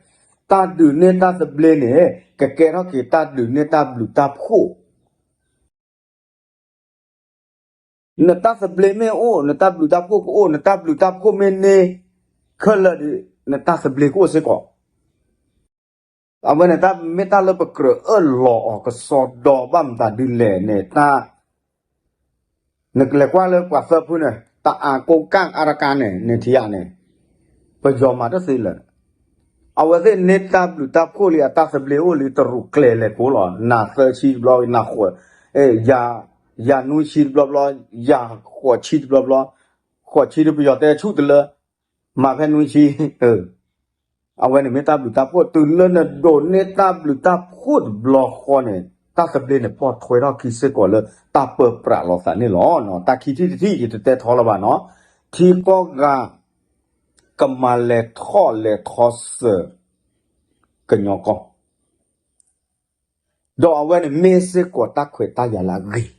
တၢ်ဒုးန့ၢ်တၢ်သဘျ့န့ၣ် ကကဲထီၣ်က့ၤတၢ်ဒုးန့ၢ်တၢ်ဘျုးတၢ်ဖှိၣ် နတၢ်သဘျ့မ့ၢ်အိၣ် နတၢ်ဘျုးတၢ်ဖှိၣ်ကအိၣ် နတၢ်ဘျုးတၢ်ဖှိၣ်မ့ၢ်န့ၢ် ခဲလၢာ်ဒီး နတၢ်သဘျ့ကအိၣ်စ့ၢ်ကီး အဝဲန့ၣ်တၢ်မ့ၢ်တၢ်လၢပကြၢးအၢၣ်လီၤအီၤကစီဒီဘၣ်မတၤဒ်လဲၣ်န့ၣ် တၢ် နကလဲၤကွၢ်လၢပှၤသၢဖုန့ၣ် တၢ်အကိကၣ်အါတကါန့ၣ် နထံၣ်ဧါန့ၣ် ပယီၤမၤတသ့လၢာ် အဝဲသ့ၣ်န့ၢ်တၢ်ဘျုးတၢ်ဖှိၣ်လံ အတၢ်သဘျ့အိၣ်လံ တရူးကျဲၤလဲၤကိးလီၤ နၤသၢဆံတဘျီ နၤဃိး ယၤနွံဆံတဘျီဘျီ ယၤဃိးဆံတဘျီဘျီ ဃိးဆံဒီးပယီၤတဲဆူၣ်တလၢ မၤဖဲနွံဆံ အဝဲန့ၣ်မ့ၢ်တၢ်ဘျုးတၢ်ဖှိၣ် တုၤလၢနဒိးန့ၢ်တၢ်ဘျုးတၢ်ဖှိၣ်တဘျီဃီန့ၣ် တၢ်သဘျ့န့ၣ်ပိာ်ထွဲထီၣ်ခံစ့ၢ်ကီးလၢတၢ်ပၢပြးလိာ်သးန့ၣ်လီၤ. တၢ်ခံထံၣ်တထံၣ် ယတတဲထီလၢၤဘၣ်နီၤ ထံကီၢ်ဂၤ ကမၤလဲၤထီၣ်လဲၤထီစၢၤ ကညီကီၢ် ဒီးအဝဲန့ၣ်မ့ၢ်စ့ၢ်ကီးတၢ်ခွဲးတၢ်ယာ်လၢအဂ့ၤ,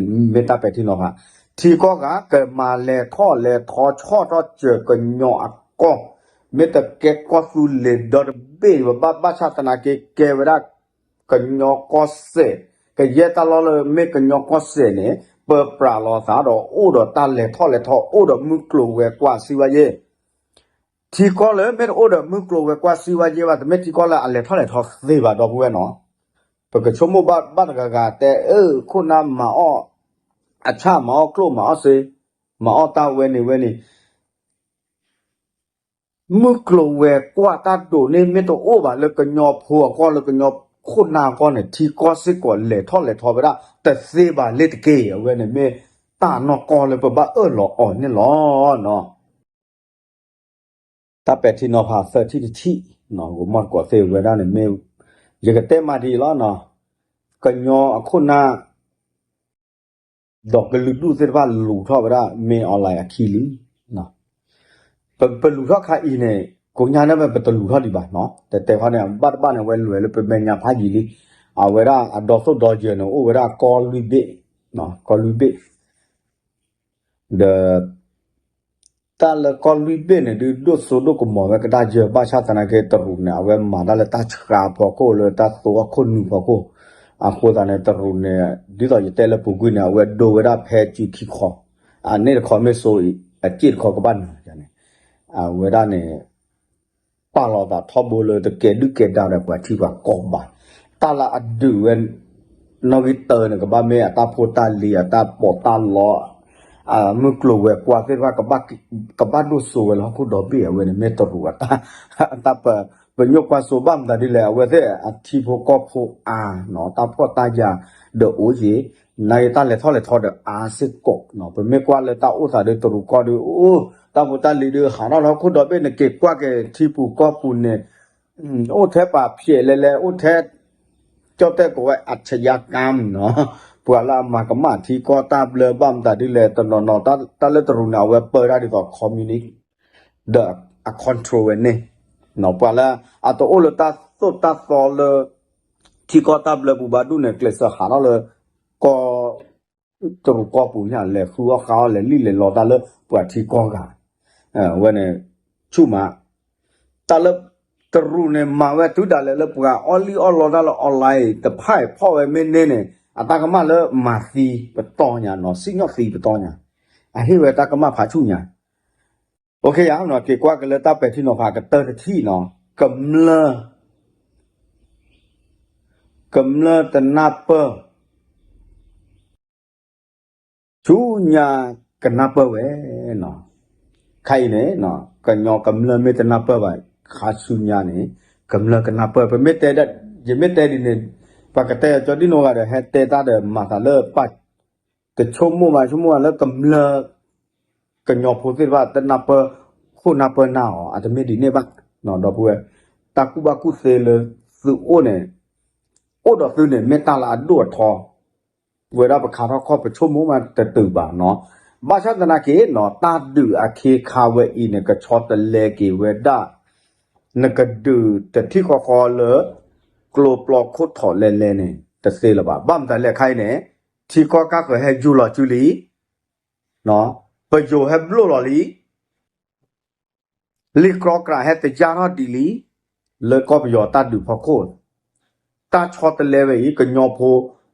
မ့ၢ်တၢ်ပဲာ်ထံနီၤဖး, ထံကီၢ်ဂၤကမၤလဲၤထီၣ်လဲၤထီဆီၣ်ထီၣ်စၢၤကညီအကီၢ်, မ့ၢ်တကဲကီၢ်သူလ့ၤဒီတဘ့ၣ် ပဘၣ်ဘၣ်ဆၣ်သနာ်က့ကဲဝဲဒၣ် ကညီကီၢ်စဲၣ်, ကယဲၢ်တၢ်လီၢ်လၢမ့ၢ်ကညီကီၢ်စဲၣ်န့ၣ် ပၢပြးလီၤသးဒီးအိၣ်ဒီးတၢ်လဲၤထီၣ်လဲၤထီ အိၣ်ဒီးမုၢ်ကျိၤဝဲၤကွာ်စံးဝဲယဲၢ် ထံကီၢ်လၢမ့ၢ်တအိၣ်ဒီးမုၢ်ကျိၤဝဲၤကွာ်စံးဝဲယဲၢ်ဘၣ် တမ့ၢ်ထံကီၢ်လၢအလဲၤထီၣ်လဲၤထီသ့ဘၣ် ဒီပုၢ်ဝဲၢ်နီၤ, ပကဆိကမိၣ်ဘၣ်တဂၤဂၤတဲ အၢ ခိၣ်နၢ်မၤအီၣ် အဆၣ်မၤအီၣ်ကျိၣ်မၤအီၣ်စ့ မၤအီၣ်တၢ်ဝဲန့ၣ်ဝဲန့ၣ် မုၢ်ကျိၤဝဲၤကွာ်တၢ်ဒိးန့ၢ် မ့ၢ်တအိၣ်ဘၣ်လၢကညီဖိအကီၢ် လၢကညီခိၣ်နၢ်အကီၢ်န့ၣ် ထံကီၢ်စ့ၢ်ကီးလဲၤထီၣ်လဲၤထီဝဲဒၣ် တသ့ဘၣ်လ့တက့ၢ်. အဝဲန့ၣ်မ့ၢ်တၢ်နီၢ်ကီၢ်လၢပဘၣ်အၢၣ်လီၤအီၤန့ၣ်လီၤ. တၢ်ပဲာ်ထံနီၤဖးသၢထံၣ်တထံၣ်, ဂိၤမီၢ်တကိးသ့ၣ်ဝဲဒၣ်န့ၣ်မ့ၢ် ယကတဲမးဒ်အံၤလီၤ. ကညီအခိၣ်နၢ် ဒီးကလုာ်ဒူၣ်သ့ၣ်တဖၣ်လူၤထီၣ်ဝဲဒၣ် မင်းအောင်လှိုင် အခံလံ. ပလူၤထီၣ်ခါအံၤန့ၣ် ကိညါန့ၣ် ပတလူၤထီၣ်ဒံးဘၣ်နီၤ, တဲတဲခီန့ၣ် ဘၣ်တဘၣ်န့ၣ် အဝဲလဲၤလၢပမဲာ်ညါဖးယံာ်လံ. အဝဲဒၣ်အဒီသိၣ်ဒီယၢၤန့ၣ် အိၣ်ဝဲဒၣ်ကီၢ်လွံၢ်ဘ့ၣ်, ကီၢ်လွံၢ်ဘ့ၣ်, ဒီး တၢ်လၢကီၢ်လွံၢ်ဘ့ၣ်န့ၣ် ဒုးဒိၣ်စိဒိၣ်ကမီၤဝဲကဒါယၢၤ ဘၣ်ဆၣ်သနာ်က့ တရူးန့ၣ် အဝဲမၤတၢ်လၢတၢ်ဆှးဖီခိၣ် လၢတၢ်သိအခိၣ်နူာ်ဖီခိၣ်. အဃိသတးန့ၣ် တရူးန့ၣ် ဒ်သိးယတဲလၢပူၤကွံာ်န့ၣ် အဝဲဒိဝဲဒၣ်ဖဲစုခံခီ, အန့ၣ်တခီမ့ၢ်စိအံၤ အစ့ၣ်တခီကဘၣ်နၤန့ၣ်, အဝဲဒၣ်န့ၣ် ပာ်လီၤသးထီဘိလၢတကဲဒုၣ်ကဲဒါဒီးပှၤထံပှၤကီၢ်ဘၣ်. တၢ်လၢအဒုးဝဲ နီၣ်ဂံၢ်တၢန့ၣ် ကဘၣ်မ့ၢ်အတၢ်ဖိတၢ်လံၤ အတၢ်ပီးတၢ်လီ မုၢ်ကျိၤဝဲၤကွာ်သ့ၣ်တဖၣ် ကဘၣ်ဒိၣ်စိဝဲလၢဟီၣ်ခိၣ်ဒီဘ့ၣ်. အဝဲန့ၣ်မ့ၢ်တရူးအတၢ် တၢ်ပညိၣ်ကွၢ်စိ ဘၣ်မတၤဒ်လဲၣ် အဝဲသ့ၣ်အထံဖိကီၢ်ဖိအါနီၤ တၢ်ဖှီၣ်တၢ်ယာ်ဒီးအိၣ်က့ၤ, နာ်က့တၢ်လဲၤထီၣ်လဲၤထီဒီးအါစ့ၢ်ကီးနီၤ. ပမ့ၢ်ကွၢ်လၢတၢ်အိၣ်သးဒီးတရူးကီၢ်ဒီး အိၣ် တၢ်ဖိတၢ်လံၤဒီးဟးထီၣ်လၢဟီၣ်ခိၣ်ဒီဘ့ၣ် နက့ၤကွၢ်က့ၤထံပူၤကီၢ်ပူၤန့ၣ် အိၣ်ထဲပာ်ဖျဲးလဲၤလဲၤ အိၣ်ထဲ ကၠီၣ်တဲၣ်ကိးဝဲ อาชญากรรม နီၤ, ပှၤလၢအမၤကမၣ်ထံကီၢ်တၢ်ဘျၢ ဘၣ်မတၤဒ်လဲၣ် တနီၤနီၤ တၢ်လၢတရူးန့ၣ် အဝဲပၢတၢ်ဒ်သိး communist ဒီးအ control ဝဲန့ၣ်, ပှၤလၢအတအိၣ်လၢတၢ်သိၣ်တၢ်သီလၢ ထံကီၢ်တၢ်ဘျၢပူၤဘၣ်ဒူၣ်န့ၣ် ကျဲးစၢးဟးထီၣ်လၢ ကီၢ် တရူးကီၢ်ပူၤန့ၣ် လဲၤဃုအီၣ်ဃါအီၣ် လဲၤလံၣ်လဲၤလီတၢ်လၢပှၤထံကီၢ်ဂၤ, အဝဲန့ၣ် ဆူၣ်မး တၢ်လၢ တရူးန့ၣ် မၤဝဲတုၤဒၣ်လဲာ်လၢပှၤအီၣ်လံၣ်အီၣ်လီတၢ်လၢ online တဖၣ်အံၤဖီၣ်ဝဲမ့ၢ်န့ၢ်န့ၣ် အတၢ်ကမၣ်လၢမၤသံပတီၢ်ညါနီၤ စံၣ်ညီၣ်သံပတီၢ်ညါ, အဟ့ၣ်ဝဲတၢ်ကမၣ်ဖးဆူၣ်ညါ. အိၣ်ခ့ယါနီၤ က့ၤကွၢ်က့ၤလၢတၢ်ပဲာ်ထံနီၤဖးကတၢၢ်တထံၣ်နီၤ ကမျၢၢ် ကမျၢၢ်တနၢ်ပၢၢ် ဆူညါကနၢ်ပၢၢ်ဝဲနီၤ. ခဲအံၤန့ၣ် ကညီကမျၢၢ်မ့ၢ်တနၢ်ပၢၢ်ဘၣ် ခါဆူညါန့ၣ် ကမျၢၢ်ကနၢ်ပၢၢ် ပမ့ၢ်တဲ ယမ့ၢ်တဲဒ်န့ၣ် ပှၤကတဲကၠီဒ်နီၢ်ဂၤဒီး ဟဲတဲတၢ်ဒီးမၤသးလၢပၢ် တဆိကမိၣ်ဘၣ် ဆိကမိၣ်ဘၣ်လၢကမျၢၢ် ကညီဖိသ့ၣ်တဖၣ်တနၢ်ပၢၢ် ခိၣ်နၢ်ပၢၢ်နၢ်အီၤ အတမ့ၢ်ဒ်န့ၣ်ဘၣ် ဒီပုၢ်ဝဲၢ် တၢ်ကူၣ်ဘၣ်ကူၣ်သ့လၢသုအိၣ်န့ၣ် အိၣ်ဒီးသုန့ၣ် မ့ၢ်တၢ်လၢအဒိၣ်အထီ ဝဲဒၣ်ပခးထီၣ်ခီၣ် ပဆိကမိၣ်မးတတုၤဘၣ်နီၤ. ဘၣ်ဆၣ်သနာ်က့နီၤ တၢ်ဒုးအခ့အခါဝဲအံၤန့ၣ် ကဆီတလဲက့ၤဝဲဒၣ် နကဒုးတထံၣ်ဃီဃီလၢ ကျိပျီခိၣ်ထီၣ်လဲၤလဲၤန့ၣ် တသ့လၢၤဘၣ်. ဘၣ်မတၤလဲၣ်ခါအံၤန့ၣ် ထံကီၢ်ကၢ်ဃၢၤဟဲယူၤလီၤစုလံ ပယိၤဟဲဘျိၣ်လီၤလံ လ့ၣ်ကြီကြးဟဲတယါထီၣ်ဒံးလံ လၢကီၢ်ပယီၤတၢ်ဒုးဖီခိၣ် တၢ်ဆီတလဲဝဲအံၤ ကညီဖိ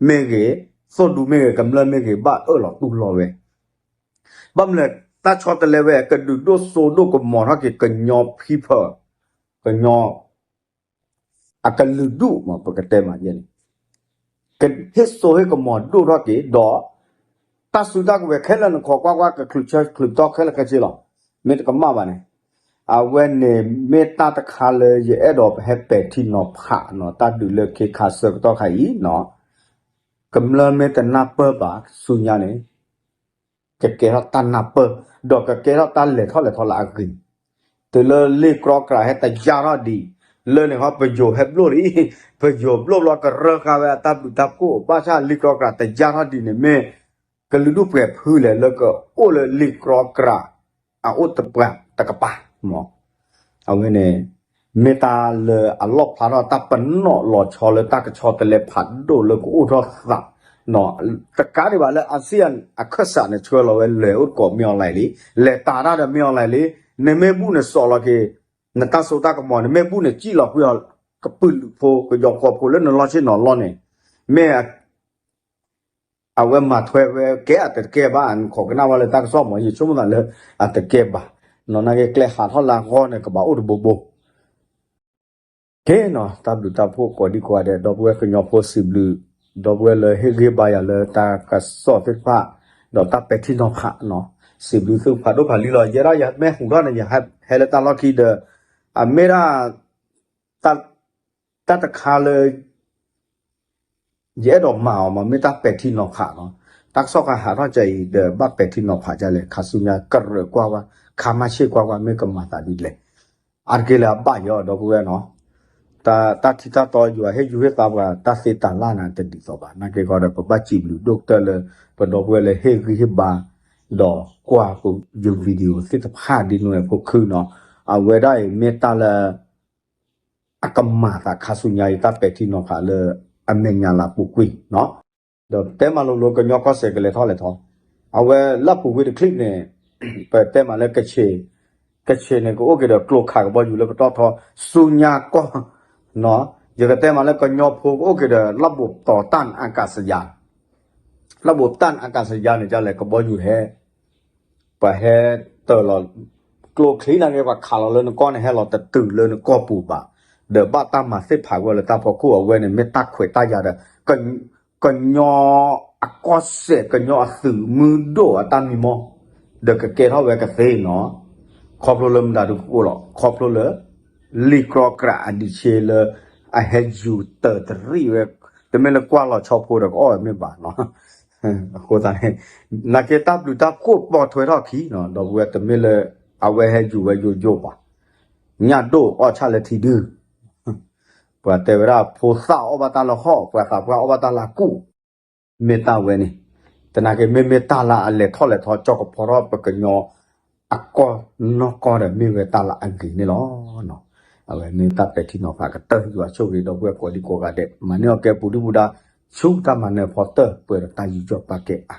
မ့ၢ်ဂ့ၤ သိၣ်ဒူမ့ၢ်ဂ့ၤ ကမျၢၢ်မ့ၢ်ဂ့ၤ ဘၣ်အၢၣ်လီၤတူၢ်လိာ်ဝဲ ဘၣ်မနုၤလဲၣ် တၢ်ဆီတလဲဝဲ ကဒုးဒိၣ်စိဒိၣ်ကမီၤထီၣ်က့ၤ ကညီ people ကညီ အကလုာ်ဒူၣ်မး ပကတဲမးယဲၢ်န့ၣ် ကဟ့ၣ်စိဟ့ၣ်ကမီၤဒိၣ်ထီၣ်က့ၤဒီး တၢ်စုတၢ်ကဝဲၤခဲလၢာ်နခီကွၢ်ကွၢ် ကချုးဆၢချုးတီခဲလၢာ်ခဲဆ့လီၤ. မ့ၢ်တကမၣ်ဘၣ်န့ၣ် အဝဲန့ၣ်မ့ၢ်တၢ်တခါလၢယအဲၣ်ဒိးဟဲပဲာ်ထံနီၤဖးနီၤ တၢ်ဒုးလၢခ့ခါဆၢကတီၢ်ခါအံၤနီၤ ကမျၢၢ်မ့ၢ်တနၢ်ပၢၢ်ဘၣ် ဆူညါန့ၣ် ကကဲထီၣ်တၢ်နၢ်ပၢၢ် ဒီးကကဲထီၣ်တၢ်လဲၤထီၣ်လဲၤထီလၢအဂ့ၤ တုၤလၢလ့ၣ်ကြီကြးဟဲတယါထီၣ်ဒံး လၢန့ၣ်ခီ ပယိၤဟဲဘျိၣ်လံ ပယိၤဘျိၣ်ဘျီကရၢဃာ်ဝဲအတၢ်ဘျုးတၢ်ဖှိၣ် ဘၣ်ဆၣ်လ့ၣ်ကြီကြးတယါထီၣ်ဒံးန့ၣ်မ့ၢ် ကလုာ်ဒူၣ်ပှဲၤဖုလဲၣ် လၢကအိၣ်လၢလ့ၣ်ကြီကြး အအိၣ်တပှၤတကပၤမး အဝဲန့ၣ် မ့ၢ်တၢ်လၢအလီၣ်ဖျါထီၣ်တၢ်ပနီၣ်လီၤဆီလၢတၢ်ကဆီတလဲဖးဒိၣ်လၢကအိၣ်ထီၣ်သး တကးဒံးဘၣ်လၢ ASEAN အခၢၣ်စးန့ၣ် ဆှၢလီၤဝဲလဲၤအိၣ်သကိးမ့ၢ်အီၤလဲၣ်လံ လဲၤတၢ်တၢ်ဒီးမ့ၢ်အီၤလဲၣ်လံ နမ့ၢ်ဘူၣ်န့ၣ်စိာ်လီၤက့ၤ နတၢ်စိတၢ်ကမီၤ နမ့ၢ်ဘူၣ်န့ၣ်စံၣ်လီၤကွံာ်အီၤ ကပုာ်လုးဖိ ကယီၤဃီဖိလၢနလီၢ်ဆ့ၣ်နီၤလီၢ်န့ၣ် မ့ၢ် အဝဲမၤထွဲဝဲကဲအတကဲဘၣ် နခိးကနၣ်ဝဲလၢတၢ်ကစီၣ်မး ယဆိကမိၣ်သးလၢအတကဲဘၣ် နီၢ် နာ်က့ကျဲဟးထီၣ်လၢအဂီၢ်န့ၣ် ကဘၣ်အိၣ်တဘိဘိ ကဲနီၤ တၢ်ဘျုးတၢ်ဖှိၣ်ကိးဒံကိးဂၤဒဲး ဒီပုၢ်ဝဲၢ်ကညီဖိစံးဘျုး ဒီပုၢ်ဝဲၢ်လၢဟ့ၣ်ဂံၢ်ဘါယၤလၢတၢ်ကစီၣ်သ့ၣ်တဖၣ် ဒီးတၢ်ပဲာ်ထံနီၤဖးနီၤ စံးဘျုးသုဖးဒိၣ်ဖးလံလီၤ ယဲဒၣ်ယမ့ၢ်ဟူးထီၣ်န့ၣ် ယဟဲလၢတၢ်လီၢ်ခံဒီး အမ့ၢ်ဒၣ် တၢ်တခါလၢ ယအဲၣ်ဒိးမၤအီၤမး မ့ၢ်တၢ်ပဲာ်ထံနီၤဖးနီၤ တၢ်ကစီၣ်ခါဟးထီၣ်ကၢအံၤဒီး ဘၣ်ပဲာ်ထံနီၤဖးဒ်လဲၣ် ခါဆူညါကရၢကွၢ်ကွၢ် ခါမၤဆ့ၣ်ကွၢ်ကွၢ် မ့ၢ်ကမၤသးဒ်လဲၣ် အါတက့ၢ်လၢအဘၣ်ယီၤ ဒီပုၢ်ဝဲၢ်နီၤ တၢ်ထံတၢ်တီယွၤဟ့ၣ်ယူၤဟ့ၣ်သါပှၤတၢ်သ့တၢ်လၢ်န့ၣ်တဒ်သိးဘၣ်. နာ်က့ဃီဒီး ပဘၣ်စံးဘျုးဒိၣ်ကတၢၢ်လၢ ပဒီပုၢ်ဝဲၢ်လၢဟ့ၣ်ဂံၢ်ဟ့ၣ်ဘါ ဒီးကွၢ်ယ video သ့ၣ်တဖၣ်ဒ်န့ၣ်ဝဲဖိခုနီၤ. အဝဲဒၣ်အံၤမ့ၢ်တၢ်လၢ အကမၤသးခါဆူညါအံၤ တၢ်ပဲာ်ထံနီၤဖးလၢအမဲာ်ညါလၢအပူၤကွံာ်နီၤ. ဒီးတဲမးလိၤလိၤ ကညီကီၢ်စဲၣ်ကလဲၤထီၣ်လဲၤထီ, အဝဲလၢပူၤကွံာ်တချံးန့ၣ် ပတဲမးလၢ ကခ့ၣ်န့ၣ် ကအိၣ်က့ၤဒီးကျိခးကဘီယူၤလၢပတီၢ်ထီ ဆူညါကီၢ်, ယကတဲမးလၢကညီဖိကအိၣ်က့ၤဒီး လၢဘိးတီၤတၢ်အကးစယၤ လၢဘိးတၢ်အကးစယၤန့ၣ် ကလဲၤကဘီယူၤဟဲ ပှၤဟဲတၢၢ်လီၤ ကျိချံးနာ်က့ ပှၤခးလီၤလၢနကီၢ်န့ၣ် ဟဲလီၤတတုၤလၢနကီၢ်ပူၤဘၣ်, ဒီးဘၣ်တၢ်မၤသ့ၣ်ဖးဝဲလၢတၢ်ဖီခိၣ်အဝဲန့ၣ် မ့ၢ်တၢ်ခွဲးတၢ်ယာ်ဒီး ကညီအကီၢ်စဲၣ် ကညီအသုးမုၢ်ဒိၣ်အတၢ်မံမီၢ် ဒီးကကဲထီၣ်ဝဲကသ့နီၤ. ခီဖျိလၢမတၤဒုကအိၣ်လီၤ ခီဖျိလၢ လံာ်ကြီကြးအဒံးဆ့လၢ အဟဲယူၤတၢ်တရံးဝဲ, တမ့ၢ်လၢကွၢ်လီၤဆီဖိဒီးကအီၣ်ဝဲမ့ၢ်ဘၣ်နီၤ. အဃိသတးန့ၣ် နာ်က့တၢ်ဘျုးတၢ်ဖှိၣ်ပိာ်ထွဲထီၣ်ခံနီၤ ဒီပုၢ်ဝဲၢ် တမ့ၢ်လၢ အဝဲဟဲယူၤဝဲယိယိဘၣ်, ညၣ်ဒိၣ်အီၣ်ဆၣ်လၢထံဒု ပှၤတဲဝဲဒၣ် ဖိသၣ်အီၣ်ဘၣ်တၢ်လၢဟီၣ် ပှၤသးပှၢ်အီၣ်ဘၣ်တၢ်လၢအကူၣ်, မ့ၢ်တၢ်ဝဲန့ၣ်, သနာ်က့မ့မ့ၢ်တၢ်လၢအလဲၤထီၣ်လဲၤထီ ကၠီကဖီထီၣ်ပကညီ အကီၢ်နီၢ်ကီၢ်ဒီး မ့ၢ်ဝဲတၢ်လၢအဂ့ၤန့ၣ်လီၤ. အဝဲမ့ၢ်တၢ်ပဲာ်ထံနီၤဖးကတၢၢ် ယွၤဆိၣ်ဂ့ၤဒီပုၢ်ဝဲၢ်ကိးဒံကိးဂၤဒဲး မၤန့ၢ်အီၣ်ကဲပူၤဒုၣ်ပူၤဒါ ဆူတၢ်မၤနၢၤဖီတၢၢ် ပှဲၤဒီးတၢ်ယူးယီၣ်ပာ်ကဲအါ